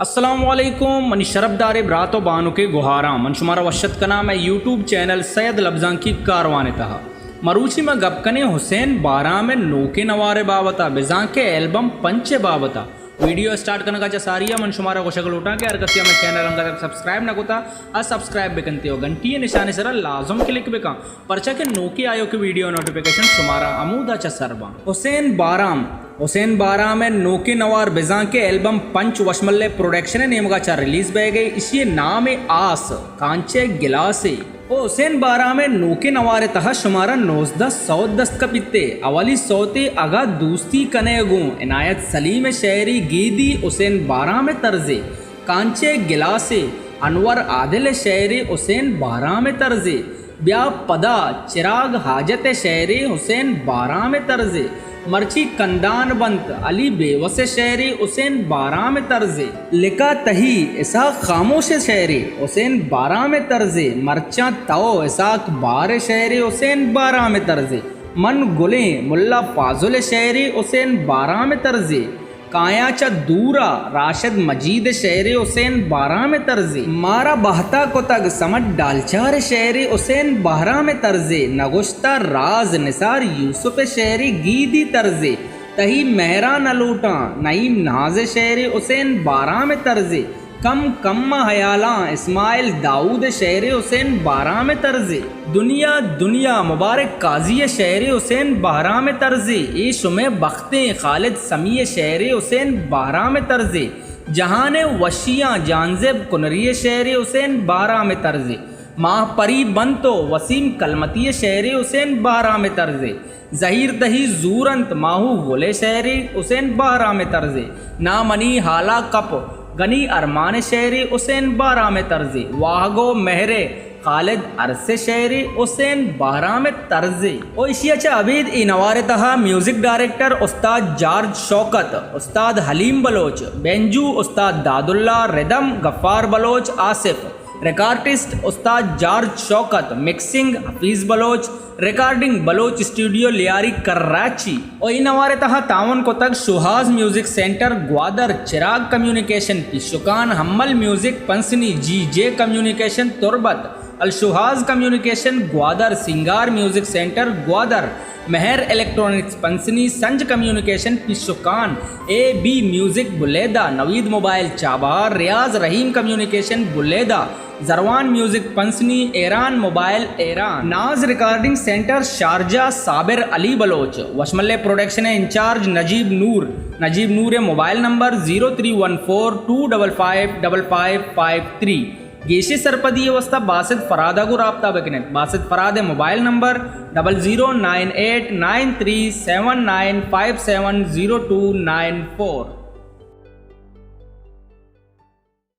السلام علیکم، منی شرپداریں برات و بانکیں گہاراں، من شمارا وش اتک کناں مئے یوٹیوب چینل سید لبزانکی کاروان ءِ تہا۔ مروچی ما گپ کنیں حسین بہرام ءِ نوکیں نوار ءِ بابت ءَ، بزاں کہ البم پنچ ءِ بابت ءَ۔ ویڈیو ءِ سٹارٹ کنگ ءَ چہ ساری ءَ من شمارا گوشگ لوٹاں کہ ہر کسے ءَ مئے چینل انگت سبسکرائب نہ کتا، آ سبسکرائب بکنتے و گھنٹی ءِ نشان ءِ سرا لازم کلک بکن، پرچا کہ نوکیں آیوکیں ویڈیو ءِ نوٹیفیکیشن شمارا ہمودا چہ سر باں۔ حسین بہرام، حسین بہرام ءِ نوکیں نوار بزاں کہ البم پنچ وشملے پروڈکشن ءِ نیمگ ءَ چہ ریلیز بئیگ ءَ، ایشی ءِ نام ءَ آس کانچ ءِ گلاسے۔ او حسین بہرام ءِ نوکیں نوار ءِ تہا شمارا نوزدہ سوت دست کپیت ءُ اولی سوتے اگاں دوستی کنے گوں عنایت سلیم ءِ شئیرے، گیدی حسین بہرام ءِ طرزے، کانچ ءِ گلاسے انور عادل ءِ شئیرے، حسین بہرام ءِ طرزے، بیا پدا چراگ حاجت ءِ شئیرے، حسین بہرام ءِ طرزے، مرچی کندان بنت علی بیوس ءِ شئیرے، حسین بہرام ءِ طرزے، لکا تہی اسحاق خاموش ءِ شئیرے، حسین بہرام ءِ طرزے، مرچاں تو اسحاق بہار ءِ شئیرے، حسین بہرام ءِ طرزے، من گلیں ملا فاضل ءِ شئیرے، حسین بہرام ءِ طرزے، کایاں چہ دورا راشد مجید ءِ شئیرے، حسین بہرام ءِ طرزے، مارا بہتا کتگ صمد ڈالچار ءِ شئیرے، حسین بہرام ءِ طرزے، نگوشتہ راز نثار یوسف ءِ شئیرے، گیدی طرزے، تہی مہرا نہ لوٹاں نعیم ناز ءِ شئیرے، حسین بہرام ءِ طرزے، کم کم ءَ ہیالاں اسماعیل داؤد ءِ شئیرے، حسین بہرام ءِ طرزے، دنیا دنیا مبارک قاضی ءِ شئیرے، حسین بہرام ءِ طرزے، اے شمئے بختیں خالد سمی ءِ شئیرے، حسین بہرام ءِ طرزے، جہان ءِ وشیاں جہانزیب کنری ءِ شئیرے، حسین بہرام ءِ طرزے، ماہ پری بنت و وسیم کلمتی ءِ شئیرے، حسین بہرام ءِ طرزے، زہیر تہی زور انت ماہو گل ءِ شئیرے، حسین بہرام ءِ طرزے، نا منی ہالا کپ گنی ارمان ءِ شئیرے، حسین بہرام ءِ طرزے، واہگ و مہر ءِ خالد ارس ءِ شئیرے، حسین بہرام ءِ طرزے۔ و ایشی ءَ چہ ابید اے نوار ءِ تہا میوزک ڈائریکٹر استاد جارج شوکت، استاد حلیم بلوچ، بینجو استاد داداللہ، ردم غفار بلوچ آصف، ریکارڈسٹ استاد جارج شوکت، مکسنگ حفیظ بلوچ، ریکارڈنگ بلوچ اسٹوڈیو لیاری کراچی۔ و اے نوار ءِ تہا تعاون کتگ شوہاز میوزک سینٹر گوادر، چراغ کمیونیکیشن پیشکان، حمل میوزک پنسنی، جی جے کمیونیکیشن تربت، الشوہاز کمیونیکیشن گوادر، سنگار میوزک سینٹر گوادر، مہر electronics Pasni, Sanj communication Peshkan, A B music Buleda, Naveed mobile Chabahar, Riaz Rahim communication Buleda, Zarwan music Pasni, Iran mobile Iran, Naz recording centre Sharjah, Sabir Ali Baloch, Washmalay production ءِ انچارج نجیب نور، نجیب نور ءِ mobile number zero three one four two double five double five five three. گیشیں سرپدی ءِ واستہ باسط فراد ءَ گوں رابطہ بکن ات۔ باسط فراد ءِ mobile number double zero nine eight nine three seven nine five seven zero two nine four.